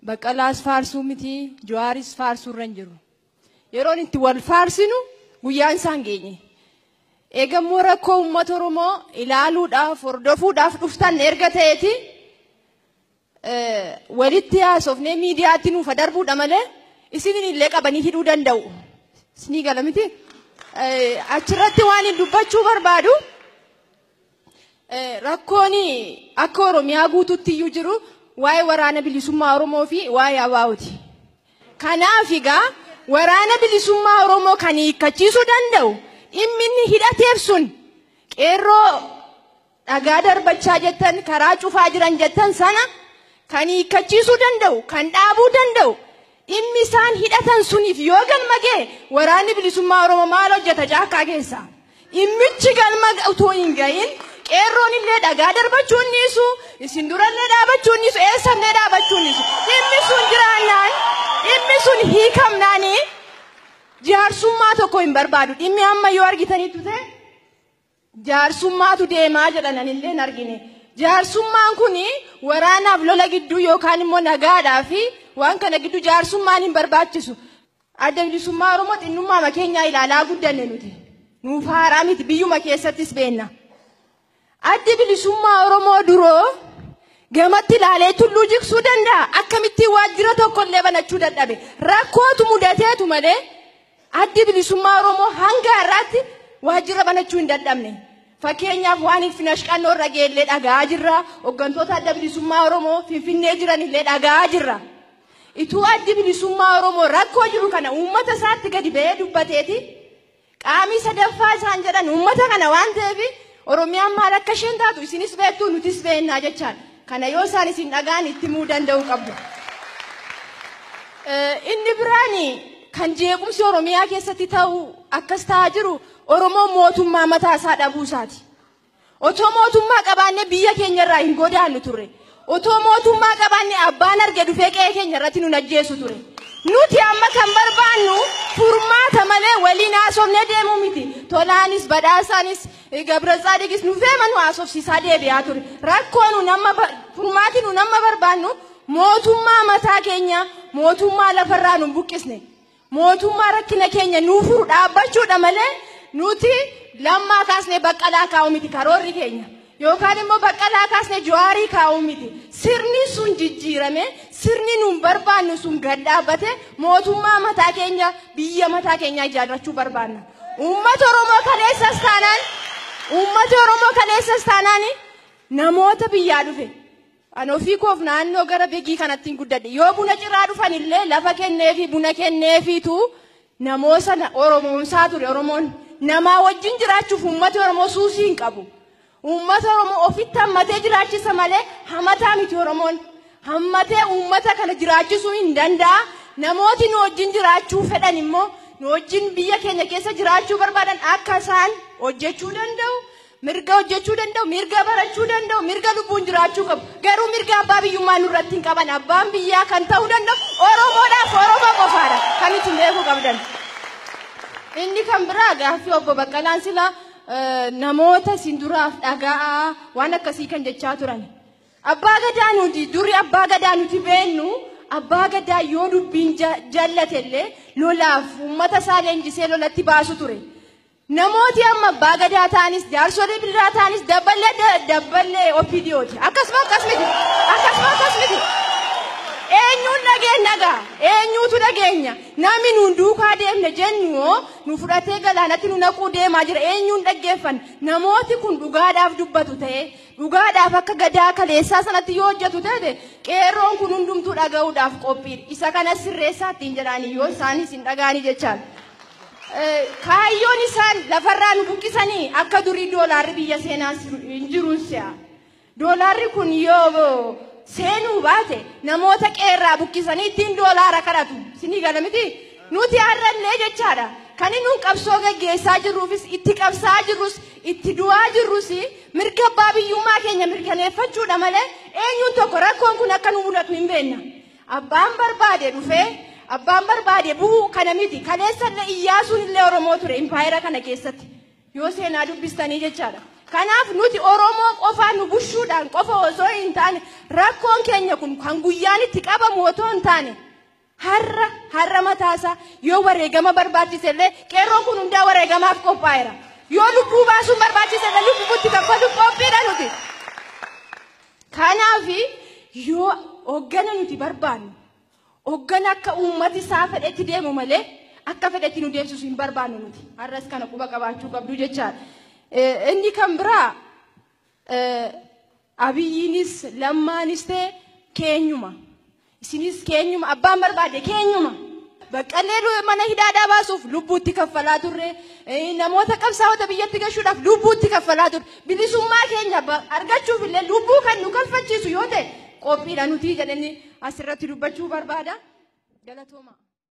Baqqalaas faarsuu miti, Jawaaris faarsuu irra hin jiru. Yeroon itti wal faarsinu guyyaan isaan geenye. Eegammoo rakkoo uummata Oromoo ilaaluudhaaf, hordofuudhaaf dhuftan erga ta'eeti walitti haasofnee miidiyaatti nuufa darbuudha malee isinin illee qabanii hidhuu danda'u. Isinii gala miti? Achirratti waan hin dubbachuu barbaadu rakkoon akka Oromiyaa guutuutti iyyuu jiru waa'ee waraana bilisummaa Oromoo fi waa'ee ABO'ti. Kanaaf egaa waraana bilisummaa Oromoo kan hiikkachiisuu danda'u dhimmi inni hidhateef sun qeerroo dhagaa darbachaa jettan karaa cufaa jiran jettan sana kan hiikkachiisuu danda'u kan dhaabuu danda'u dhimmi isaan hidhatan suniif yoo galma ga'e waraanni bilisummaa Oromoo maal hojjeta caakkaa keessa? Dhimmichi galma utuu hin ga'iin qeerroon illee dhagaa darbachuu hin dhiisu, isin durallee dhaabachuu hin dhiisu, eessallee dhaabachuu hin dhiisu. Dhimmi sun jiraannaan, dhimmi sun hiikamnaanii jaarsummaa tokko hin barbaadu. Dhimmi amma yoo argitanitti ta'e jaarsummaatu deemaa jedhan anillee hin argine. Jaarsummaan kun waraanaaf lola gidduu yookaan immoo nagaadhaa fi waan kana gidduu jaarsummaan hin barbaachisu. Adda bilisummaa Oromoo xinnummaa keenyaa ilaalaa guddanne nuti. Nuuf haaraa miti, biyyuma keessattis beenna. Addi bilisummaa Oromoo duroo gamatti ilaalee tulluu jigsuu danda'a. Akkamittiin waajjira tokkollee banachuu dadhabe? Rakkootu mudateetu malee addi bilisummaa Oromoo hanga har'aatti waajjira banachuu hin dadhabne. Fakkeenyaaf waan Finfinnee qannoo irra geellee dhaga'aa jirra. Hooggantoota adda bilisummaa Oromoo Finfinnee jiran illee dhaga'aa jirra. Ituu addi bilisummaa Oromoo rakkoo jiru kana uummata isaatti gadi ba'ee dubbateeti. Qaamii sadaffaa isaan jedhan uummata kana waan ta'eef Oromiyaan maal akka isheen taatu isinis beektu nutis beennaa jechaadha. Kana yoo isaan isin dhagaan itti himuu danda'uu qabdu. Inni biraan kan jeequmsi Oromiyaa keessatti ta'u akkas ta'aa jiru Oromoo mootummaa mataa isaa dhabuu isaati. Otoo mootummaa qabaannee biyya keenya irraa hin godaannu turre. Otoo mootummaa qabaannee abbaan arge dhufee qe'ee keenya irratti nu ajjeesu ture. Nuti amma kan barbaannu furmaata malee waliin haasofnee deemuu miti. Tolaanis badhaasaanis Gabra Tsaadiqis nu feema nu haasofsiisaa deebi'aa ture. Rakkoo nu nama furmaati nu nama barbaannu mootummaa mataa keenya, mootummaa lafarraa nu buqqisne, mootummaa rakkina keenya nuu furu dhaabbachuudha malee nuti Lammaa kaasnee Baqqalaa kaa'uu miti karoorri keenya. Yookaan immoo Baqqalaa kaasnee Jawaarii kaa'uu miti. Sirni sun jijjiirame, sirni nuun barbaannu sun gad dhaabbate mootummaa mataa keenya, biyya mataa keenya ijaarrachuu barbaanna. Uummata Oromoo kaleessas taanaan, uummata Oromoo kaleessas taanaan namoota biyyaa dhufe. Ani ofii koof naannoo gara Begii kanatti hin guddadhe. Yoo buna ciraa dhufan illee lafa kenneefi buna kenneefiitu namoota Oromoomsaa ture Oromoon. Namaa wajjin jiraachuuf uummati Oromoo suusii hin qabu. Uummata Oromoo ofitti hammatee jiraachisa malee hamataa miti Oromoon. Hammatee uummata kana jiraachisuu hin danda'a. Namooti nu wajjin jiraachuu fedhan immoo nu wajjin biyya keenya keessa jiraachuu barbaadan akka isaan hojjechuu danda'u. Mirga hojjechuu danda'u, mirga barachuu danda'u, mirga lubbuun jiraachuu qabu. Garuu mirga abbaa biyyummaa nurratti hin qaban. Abbaan biyyaa kan ta'uu danda'u Oromoodhaaf Oromoo qofaadha. Kan isin beekuu qabdan. Inni kan biraa gaaffii obbo Baqqalaan sila namoota isin duraaf dhaga'aa waan akkasii kan jechaa turan. Abbaa gadaa nuti duri abbaa gadaa nuti beennu abbaa gadaa yoo dubbiin jallate illee lolaaf uummata isaa leenjisee lolatti baasu ture. Namooti amma abbaa gadaa ta'anis jaarsolii biraa ta'anis dabballee OPDOti. Akkasuma akkas miti. Akkasuma akkas miti. Eenyuun dhageenya gaa? Eenyuutu dhageenya? Namni nuun duukaa deemne jennu nu fudhatee galaanatti nu naquu deemaa jira. Eenyuun dhaggeeffan? Namooti kun dhugaadhaaf dubbatu ta'e, dhugaadhaaf akka gadaa kaleessaa sanatti yoo hojjetu ta'e qeerroon kun hundumtuu dhaga'uudhaaf qophiidha. Isa kana sirreessaa ittiin jedhanii yoo isaanis hin dhaga'anii jechaadha. Kaayyoon isaan lafarraa nu buqqisanii akka durii doolaarri biyya seenaa hin jiruun si'a. Doolaarri kun yoo seenuu baate namoota qeerraa buqqisanii ittiin doolaara kadhatu. Isinii gala miti? Nuti har'allee jechaadha. Kan inni qabsoo gaggeessaa jirruufis itti qabsaa jirrus itti du'aa jirrus mirga abbaa biyyummaa keenya mirkaneeffachuudha malee eenyuun tokko rakkoon kun akka nu mudatu hin beekna. Abbaan barbaade dhufee abbaan barbaade bu'uu kana miti. Kaleessallee Iyyaasuun illee Oromoo ture impaayera kana keessatti. Yoo seenaa dubbistanii jechaadha. Kanaaf nuti Oromoo qofaa nu bushuudhaan qofa osoo hin taane rakkoon keenya kun kan guyyaan itti qabamu otoo hin taane har'a har'a mataasaa yoo wareegama barbaachise illee qeerroon kun hundaa wareegamaaf qophaa'eera. Yoo lubbuu baasuun barbaachise illee lubbuutti kaffaluuf qophiidha nuti. Kanaaf yoo hoggana nuti barbaannu hoggana akka uummati isaa fedhetti deemu malee akka fedhetti nu deemsisu hin barbaannu nuti. Har'as kana quba qabaachuu qabdu jechaadha. Inni kan biraa Abiyyiinis Lammaanis ta'e keenyuma. Isinis keenyuma abbaan barbaade keenyuma. Baqqallee mana hidhaadhaa baasuuf lubbuutti kaffalaa turre. Namoota qabsaa'ota biyyatti gashuudhaaf lubbuutti kaffalaa turre. Bilisummaa keenya argachuuf illee lubbuu kan nu kaffachiisu yoo ta'e qophiidha nuti jedhanii asirratti dubbachuu barbaada. Galatooma.